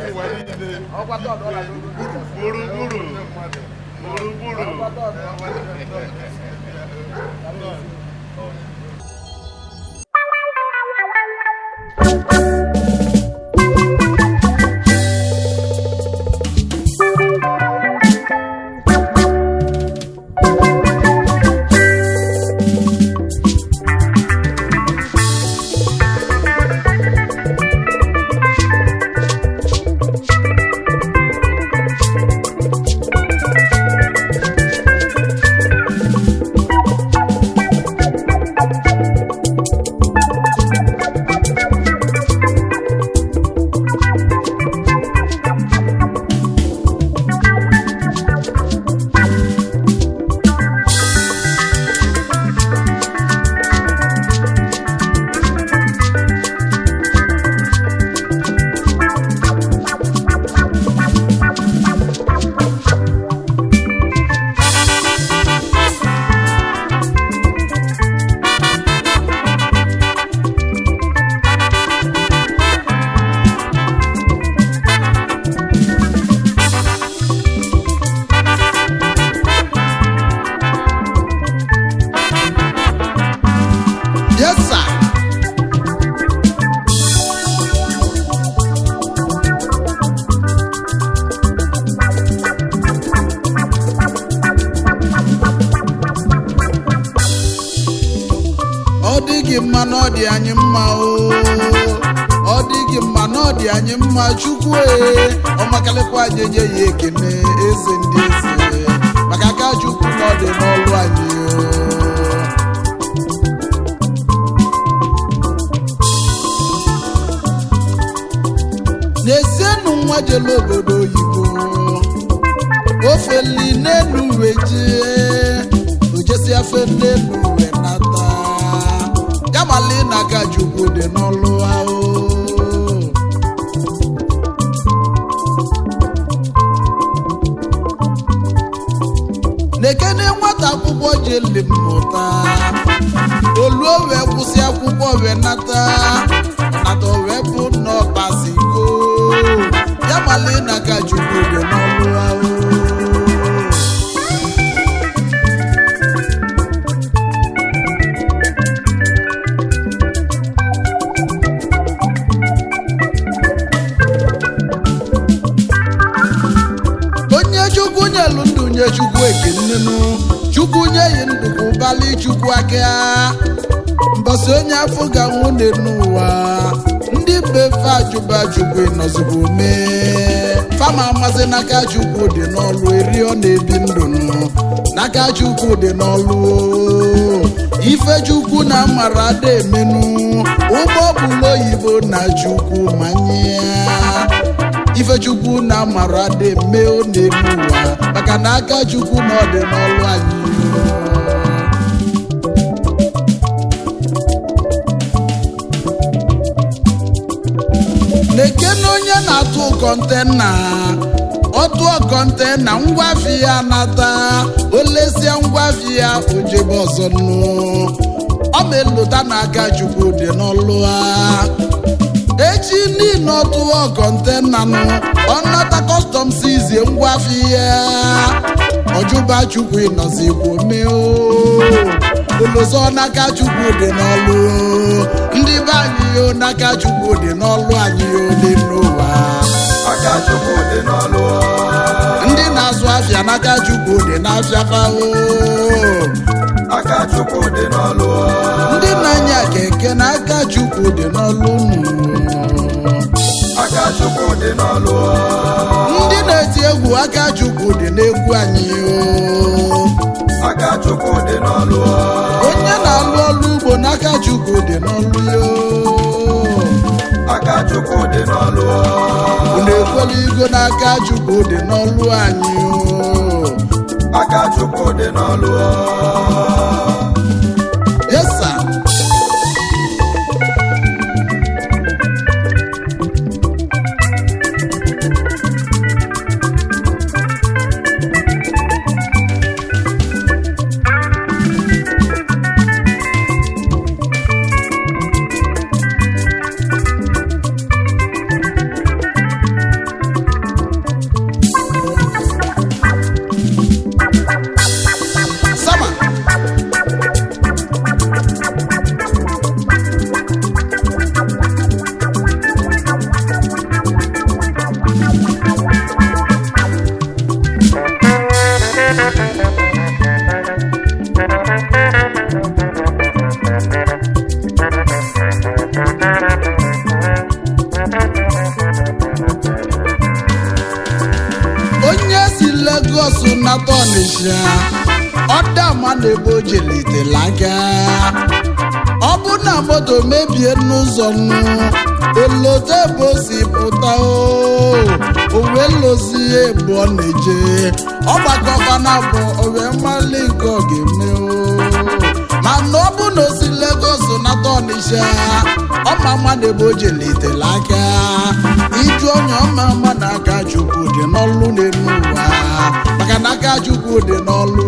Ụwa niile. Gburugburu. Gburugburu. Yes, sir. Ọ dị gị mma na ọ dị anyị mma o. Ọ dị gị mma na ọ dị anyị mma, Chukwu e. Ọ makalịkwa anyị enye ya ekene, eze ndị eze, maka aka Chukwu na ọ dị n'ọlụ anyị o. N'ezienụ, nwa jelu obodo oyibo, ofeli n'elu wee jee, ojesi afe n'elu wee nata, yamali na aka Chukwu dị n'ọlụ ahụ. Na-ekene nwata akwụkwọ jeli mmụta, oluo wee kwụsị akwụkwọ wee nata, nata wee bụ n'ọbasigo, ya mali na aka Chukwu dị n'ọlụ ahụ. Onye Chukwu nyelu ndụ, nye Chukwu ekenenu. Chukwu nye yi ndụ ka ụbali Chukwu aka. Mbọsị onye afọ ga-anwụ n'ụwa, ndị be fe ajụba Chukwu ịnọzikwa ome fama amasị n'aka Chukwu dị n'ọlụ eri ọ na-ebi ndụ nụ n'aka Chukwu dị n'ọlụ. Ife Chukwu na amara ada emenu ụgbọ bụla oyibo na Chukwu manye ya. Ifechukwu na amara dị mme ọ na-eme ụwa, maka na aka Chukwu na ọ dị n'ọlụ anyị. Na-ekene onye na-atụ kọntena, ọtụọ kọntena ngwafi ya nata, olesia ngwafi ya ojebe ọzọ nụ, ọ ma elota na aka Chukwu dị n'ọlụ ha. Echi niile ọtụọ kọntena nụ, ọnata kọstọm sizie ngwafi ya, ọjụba Chukwu ịnọzikwu mee olozo n'aka Chukwu dị n'ọlụ. Ndị be anyị o, n'aka Chukwu dị n'ọlụ anyị o dị n'ụwa. Aka Chukwu dị n'ọlụ. Ndị na-azụ afịa, n'aka Chukwu dị n'afịa fa o. Aka Chukwu dị n'ọlụ. Ndị na-anya keke, n'aka Chukwu dị n'ọlụ nụ. Aka Chukwu dị n'ọlụ. Ndị na-eti egwu, aka Chukwu dị n'egwu anyị o. Aka Chukwu dị n'ọlụ. Onye na-alụ ọlụ ugbo, n'aka Chukwu dị n'ọlụ ya o. Aka Chukwu dị n'ọlụ. Unu ekwela igo n'aka Chukwu dị n'ọlụ anyị o. Aka Chukwu dị n'ọlụ. Yes, sir. na ebe o jelitela aka. Ọ bụ na moto mebie n'ụzọ nụ, olote ebe o si pụta, o wee lozie ebe ọ na-eje. Ọgbakọfa na abụ o wee mali nke ọ ga-eme o. Mana ọ bụ na o si Lagos nata Ọnịsha, ọma mma na ebe o jelitela aka. Iju onye ọma mma na aka Chukwu dị n'ọlụ n'elu ụwa, maka na aka Chukwu dị n'ọlụ.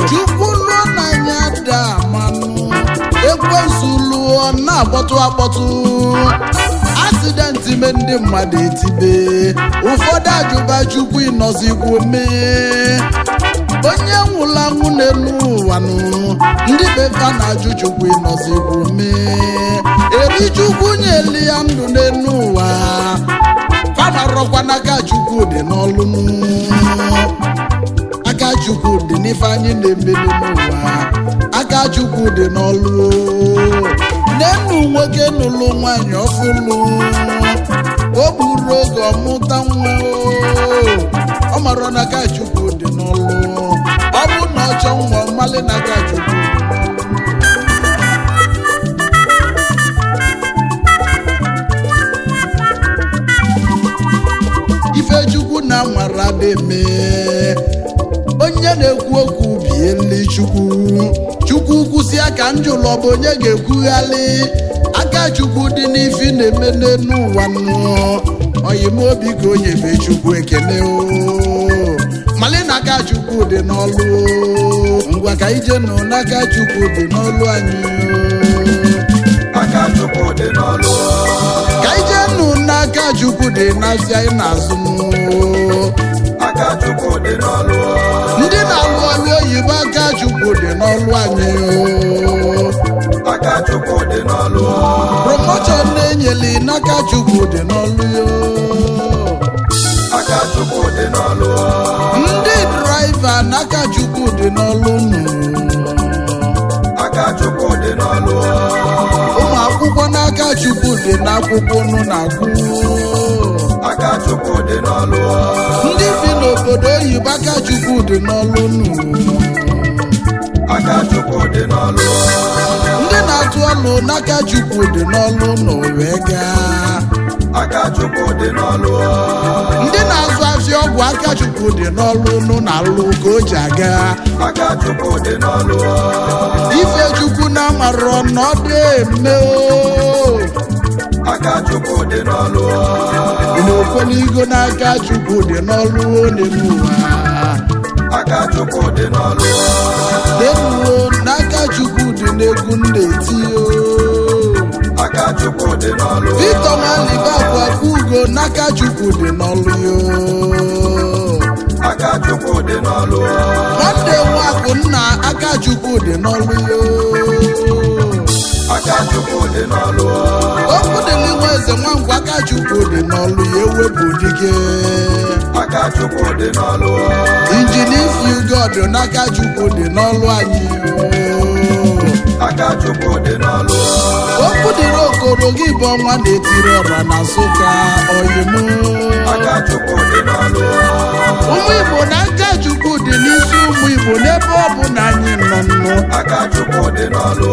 Chukwu lụọ n'anya da manụ, ekwensu lụọ na-akpọtụ akpọtụ. Accident me, ndị mmadụ etibe, ụfọdụ ajụba Chukwu ịnọzikwu mee onye nwụrụ anwụ n'elu ụwa nụ. Ndị befa na-ajụ Chukwu ịnọzikwu mee eri Chukwu nyeli ya ndụ n'elu ụwa, famarọkwa n'aka Chukwu dị n'ọlụ nụ. Aka Chukwu dị n'ife anyị na-eme n'ụwa, aka Chukwu dị n'ọlụ. Nenu nwoke nụlụ nwanyị ọfụlụ, o gburu oge ọmụta nwa. Ọ mara na aka Chukwu dị n'ọlụ. Ọ bụ na ọ chọọ nwa, ọmalị na aka Chukwu dị n'ọlụ. Ifechukwu na nwara deme onye na-ekwu okwu bieli Chukwu. Chukwu kwụsị aka njụlọ bụ onye ga-ekwughalị. Aka Chukwu dị n'ifi na-eme n'elu ụwa nụ. Oyimobi ka onye be Chukwu ekele o, mali na aka Chukwu dị n'ọlụ. Ngwa, ka ije nụ n'aka Chukwu dị n'ọlụ anyị o. Aka Chukwu dị n'ọlụ. Ka ije nụ n'aka Chukwu dị n'afịa anyị na-azụ nụ. Aka Chukwu dị n'ọlụ. Ndị na-alụ ọlụ oyibo, aka Chukwu dị n'ọlụ anyị o. Aka Chukwu dị n'ọlụ. Promotion na-enyeli n'aka Chukwu dị n'ọlụ yo. Aka Chukwu dị n'ọlụ. Ndị driver, n'aka Chukwu dị n'ọlụ nụ. Aka Chukwu dị n'ọlụ. Ụmụ akwụkwọ, n'aka Chukwu dị n'akwụkwọ nụ na-agụ. Aka Chukwu dị n'ọlụ. Ndị bi n'obodo oyibo, aka Chukwu dị n'ọlụ nụ. Aka Chukwu dị n'ọlụ. Ndị na-atụ ọlụ, n'aka Chukwu dị n'ọlụ nụ wee gaa. Aka Chukwu dị n'ọlụ. Ndị na-azụ afịa ọgwụ, aka Chukwu dị n'ọlụ nụ na-alụ ka o ji aga. Aka Chukwu dị n'ọlụ. Ife Chukwu na amarọ na ọ dị eme o. Aka Chukwu dị n'ọlụ. Ị na-okweligo n'aka Chukwu dị n'ọlụ n'elu ụwa. Aka Chukwu dị n'ọlụ. Denuo n'aka Chukwu dị n'egwu m na-eti o. Aka Chukwu dị n'ọlụ. Victor Nwalibe Akwa ugo, n'aka Chukwu dị n'ọlụ yo. Aka Chukwu dị n'ọlụ. Nwanne Nwakụ nna, aka Chukwu dị n'ọlụ yo. Aka Chukwu dị n'ọlụ. Okwu dịrị nwa eze Nwankwo, aka Chukwu dị n'ọlụ ya, ewepụ dike. Aka Chukwu dị n'ọlụ. Injinia Ifeugod, n'aka Chukwu dị n'ọlụ anyị o. Aka Chukwu dị n'ọlụ. Okwu dịrị Okoro gị bụ ọnwa na-etiri ọra na Nsụka oyimu. Aka Chukwu dị n'ọlụ. Ụmụ Igbo, na aka Chukwu dị n'isi ụmụ Igbo n'ebe ọ bụ na anyị nọ nnụ. Aka Chukwu dị n'ọlụ.